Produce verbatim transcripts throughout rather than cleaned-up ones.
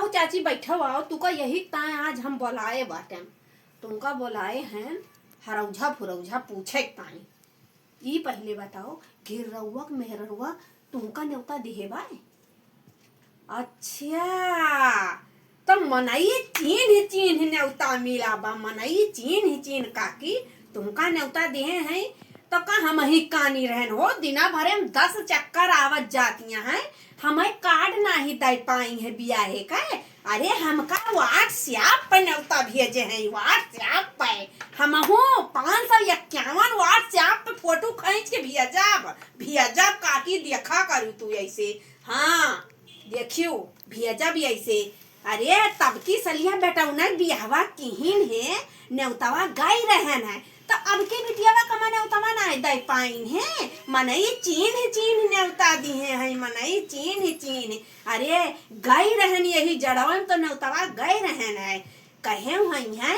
चाची बैठो, आओ, तुका यही ताए आज हम बोलाए बाटेन। तुमका बोलाए हैं हरौझा फुरौझा पूछे ताई। ई पहिले बताओ, घिररौआ के मेहररुआ तुमका नेवता दिहे बाए? अच्छा, त मनई चीन्ह चीन्ह नेवता मिला बा, मनई चीन्ह चीन्ह काकी तुमका नेवता दिहे हैं, त का हमही कानी रहन हो, दिना भरे में दस चक्कर आवत जातिया हैं, हमें कार्ड नाही दे पाई है बियाहे का। अरे हमका WhatsApp पे नेवता भेजे हैं, WhatsApp पे। हमहू पाँच सौ इक्यावन WhatsApp पे फोटो खींच के भेजब, भेजब काकी, देखा करू तू ऐसे। हाँ, देखियो, भेजब ऐसे। अरे तब की सलिया बेटौना बियाहवा किहिन है, नेवतवा गई रहन है, त अब के बिटियावा कमा नेवतवा ना दे पाइन है, मनई चीन्ह चीन्ह नेवता दिहे हैं, मनई चीन्ह चीन्ह। अरे गई रहन यही जड़वन तो नेवतवा गई रहन है, कहे हुई हैं,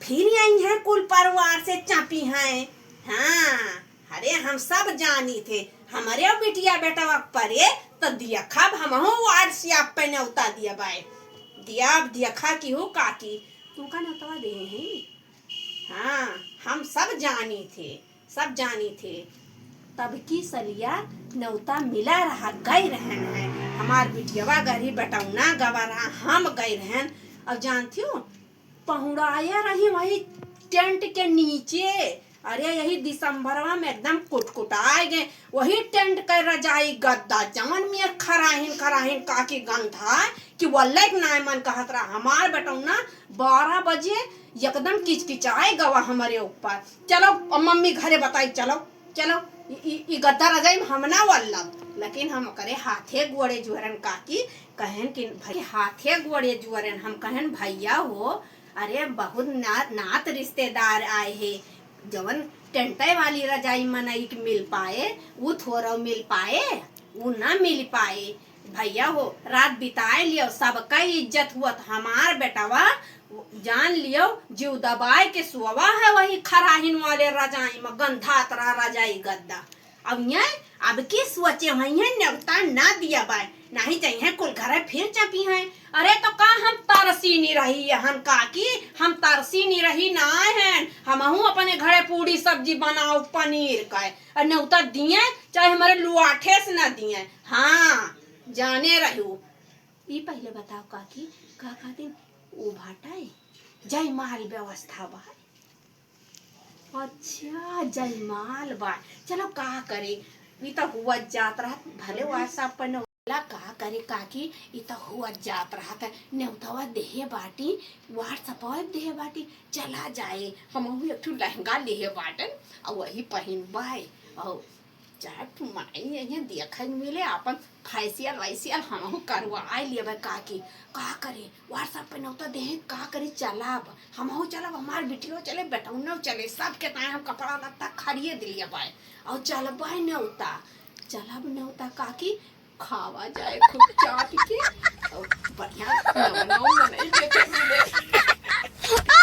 फिर आई हैं कुल परिवार से चापी हैं। हाँ, अरे हम सब जानी थे, हमरे बिटिया बेटवा परे तो दियखा, हमहू WhatsApp पे नेवता दिया बाए, दिया अब दियखा की हो काकी, तुमका नेवतवा दे हैं। हाँ, हम सब जानी थे, सब जानी थे। तब की सलिया नेवता मिला रहा, गई रहन है। हमार बिटियवा गरी बटौना गवा रहा, हम गई रहन। और जानती हो, पहुड़ाया रही वही टेंट के नीचे। अरे यही दिसंबरवा में एकदम कुटकुटाए गए। वही टेंट के रजाई गद्दा, जवन में खराहिन खराहिन काकी गंधा कि वल्ले के नाय मन कहत रहा। हमार बटौना बारह बजे एकदम किचकिचाए गवा हमरे ऊपर। चलो अब मम्मी घरे बताई, चलो, चलो, ई, ई, ई गद्दा रजाई में हम ना वल्लब, लेकिन हम ओकरे हाथे गोड़े जुहरन काकी, कहन कि भाई हाथे गोड़े जुहरन, हम कहन भैया हो, अरे बहुत ना, नात रिश्तेदार आए हैं, जवन टेंटे वाली रजाई मनई के मिल पाए, उ थोड़ा मिल पाए, उ ना मिल पाए। भैया हो, रात बिताए लियो, सबका इज्जत हुआ, त हमार बेटवा जान लियो, जीव दबाए के सोवा है वही खराहिन वाले रजाई में, गंधात रहा रजाई गद्दा। अब ये अब की सोचे हुई है, नेवता ना दिया बाय, नहीं जाई है कुल घरे फिर चपी है। अरे तो का हम तरसी नहीं रही हन काकी, हम तरसी नहीं रही ना है, हमहू अपने घरे पूड़ी सब्जी बनाओ पनीर का, और नेवता दिए चाहे हमारे लुआठे से ना दिए। हाँ, जाने रहू। ई पहिले बताओ काकी, का खातिर ऊ भाटा है? जयमाल व्यवस्था बा। अच्छा, जयमाल बा। चलो, का करे, ई त हुआ जात रहत, भले WhatsApp पर न होला, का करे काकी, ई त हुआ जात रहत है। नेवतवा देहे बाटी, WhatsApp पर देहे बाटी, चला जाए, हमहू एक ठो लहंगा लेहे बाटन, और वही पहिनबाए, और चाहे माई यहाँ देखै मिले, आपन facial वैसियल हमहू करवाए लेबै काकी। का करे, WhatsApp पे नौता देहे, का करे, चलब, हमहू चलब, हमार बिटियो चले, बेटौनो चले, सबके ताए हम कपड़ा लत्ता खरीद लेबै और चलबै नौता, चलब नौता काकी, खावा जाए खूब चाट के और बढ़िया नवा नवा मनई देखे मिले।